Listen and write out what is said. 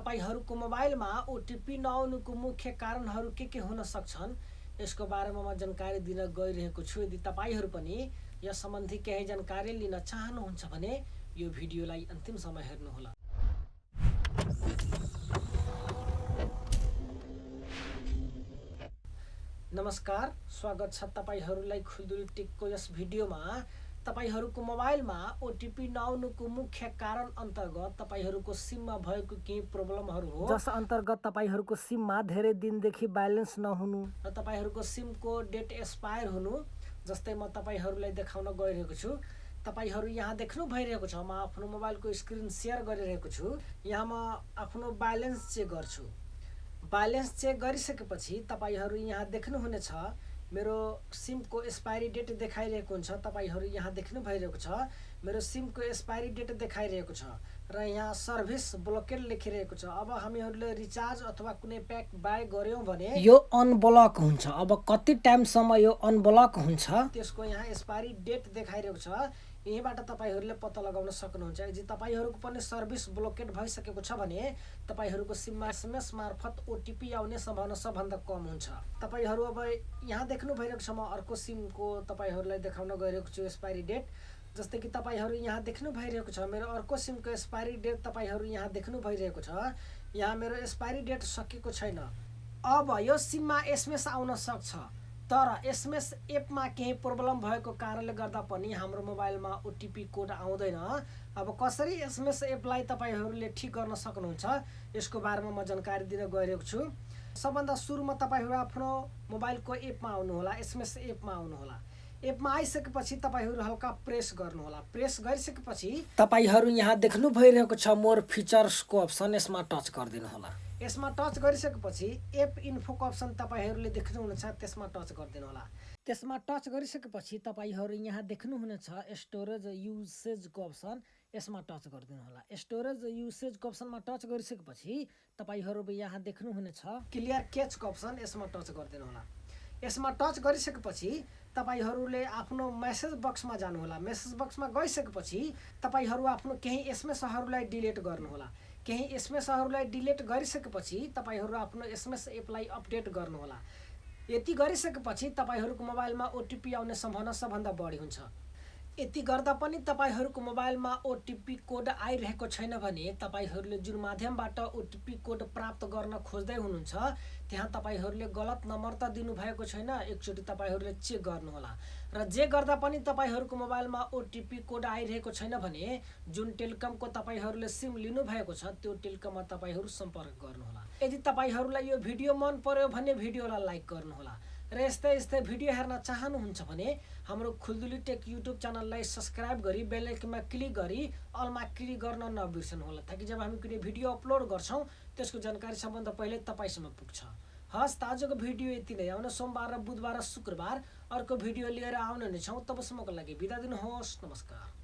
तपाईहरुको मोबाइलमा ओटीपी नआउनुको मुख्य कारणहरू के हुन सक्छन् यसको बारेमा म जानकारी दिन गइरहेको छु। यदि तपाईहरु पनि यस सम्बन्धी केही जानकारी लिन चाहनुहुन्छ भने यो भिडियोलाई अन्तिमसम्म हेर्नुहोला। नमस्कार, स्वागत छ तपाईहरुलाई खुल्दुली टेकको यस भिडियोमा। तपाईहरुको मोबाइलमा ओटीपी नआउनुको मुख्य कारण अन्तर्गत तपाईहरुको सिममा भएको केही प्रब्लमहरू हो, जस अन्तर्गत तपाईहरुको सिममा धेरै दिनदेखि ब्यालेन्स नहुनु र तपाईहरुको सिमको डेट एक्सपायर हुनु। जस्तै म तपाईहरुलाई देखाउन गइरहेको छु। तपाईहरु यहाँ देख्नु भइरहेको छ, म आफ्नो मोबाइलको स्क्रिन शेयर गरिरहेको छु। यहाँ म आफ्नो ब्यालेन्स चेक गर्छु। ब्यालेन्स चेक गरिसकेपछि तपाईहरु यहाँ देख्नुहुनेछ मेरो सिमको एक्सपायरी डेट देखाइरहेको हुन्छ। तपाईहरु यहाँ देख्नु भइरहेको छ मेरो सिमको एक्सपायरी डेट देखाइरहेको छ र यहाँ सर्भिस ब्लकेड लेखिरहेको छ। अब हामीहरुले रिचार्ज अथवा कुनै प्याक बाइ गर्यौं भने यो अनब्लक हुन्छ। अब कति टाइमसम्म यो अनब्लक हुन्छ त्यसको यहाँ एक्सपायरी डेट देखाइरहेको छ। यहीबाट तपाईहरुले पत्ता लगाउन सक्नुहुन्छ। यदि तपाईहरुको पनि सर्भिस ब्लकेड भइसकेको छ भने तपाईहरुको सिममा एसएमएस मार्फत ओटीपी आउने सम्भावना सबभन्दा कम हुन्छ। तपाईहरु अब यहाँ देख्नु भइरहेको छ, म अर्को सिमको तपाईहरुलाई देखाउन गइरहेको छु एक्सपायरी डेट। जस्तै कि तपाईहरु यहाँ देख्नु भइरहेको छ मेरो अर्को सिमको एक्सपायरी डेट तपाईहरु यहाँ देख्नु भइरहेको छ। यहाँ मेरो एक्सपायरी डेट सकिएको छैन। अब यो सिममा एसएमएस आउन सक्छ, तर एसएमएस एपमा केही प्रब्लम भएको कारणले गर्दा पनि हाम्रो मोबाइलमा ओटीपी कोड आउँदैन। अब कसरी एसएमएस एपलाई तपाईहरुले ठीक गर्न सक्नुहुन्छ यसको बारेमा म जानकारी दिन गइरहेको छु। सबभन्दा सुरुमा तपाईहरु आफ्नो मोबाइलको एपमा आउनु होला, एसएमएस एपमा आउनु होला। एपमा आइसकेपछि तपाईहरु हल्का प्रेस गर्नु होला। प्रेस गरिसकेपछि तपाईहरु यहाँ देख्नु भइरहेको छ मोर फिचर्सको अप्सन, यसमा टच गरिदिनु होला। यसमा टच गरिसकेपछि एप इन्फोको अप्सन तपाईहरुले देख्नुहुनेछ, त्यसमा टच गरिदिनु होला। त्यसमा टच गरिसकेपछि तपाईहरु यहाँ देख्नुहुनेछ स्टोरेज युसेजको अप्सन, यसमा टच गरिदिनु होला। स्टोरेज युसेजको अप्सनमा टच गरिसकेपछि तपाईहरु यहाँ देख्नुहुनेछ क्लियर क्याचको अप्सन, यसमा टच गरिदिनु होला। यसमा टच गरिसकेपछि तपाईहरुले आफ्नो मेसेज बक्समा जानु होला। मेसेज बक्समा गइसकेपछि तपाईहरु आफ्नो केही एसएमएसहरुलाई डिलिट गर्नु होला। केही एसएमएसहरुलाई डिलिट गरिसकेपछि तपाईहरु आफ्नो एसएमएस एपलाई अपडेट गर्नु होला। यति गरिसकेपछि तपाईहरुको मोबाइलमा ओटीपी आउने सम्भावना सबभन्दा बढी हुन्छ। यति गर्दा पनि तपाईहरुको मोबाइलमा ओटीपी कोड आइरहेको छैन भने तपाईहरुले जुन माध्यमबाट ओटीपी कोड प्राप्त गर्न खोज्दै हुनुहुन्छ त्यहाँ तपाईहरुले गलत नम्बर त दिनु भएको छैन। एकचोटी तपाईहरुले चेक गर्नु होला। र जे गर्दा पनि तपाईहरुको मोबाइलमा ओटीपी कोड आइरहेको छैन भने जुन टेलिकमको तपाईहरुले सिम लिनु भएको छ त्यो टेलिकममा तपाईहरु सम्पर्क गर्नु होला। यदि तपाईहरुलाई यो भिडियो मन पर्यो भने भिडियोलाई लाइक गर्नु होला र यस्तै भिडियो हेर्न चाहनुहुन्छ भने हाम्रो खुल्दुली टेक युट्युब च्यानललाई सब्स्क्राइब गरी बेल आइकनमा क्लिक गरी अलमा क्लिक गर्न नबिर्सनु होला, ताकि जब हामी कुनै भिडियो अपलोड गर्छौं त्यसको जानकारी सबभन्दा पहिले तपाईसम्म पुग्छ। हस्, आजको भिडियो यति नै। आउने सोमबार र बुधबार र शुक्रबार अर्को भिडियो लिएर आउने नै छौं। तबसम्मको लागि बिदा दिनुहोस्। नमस्कार।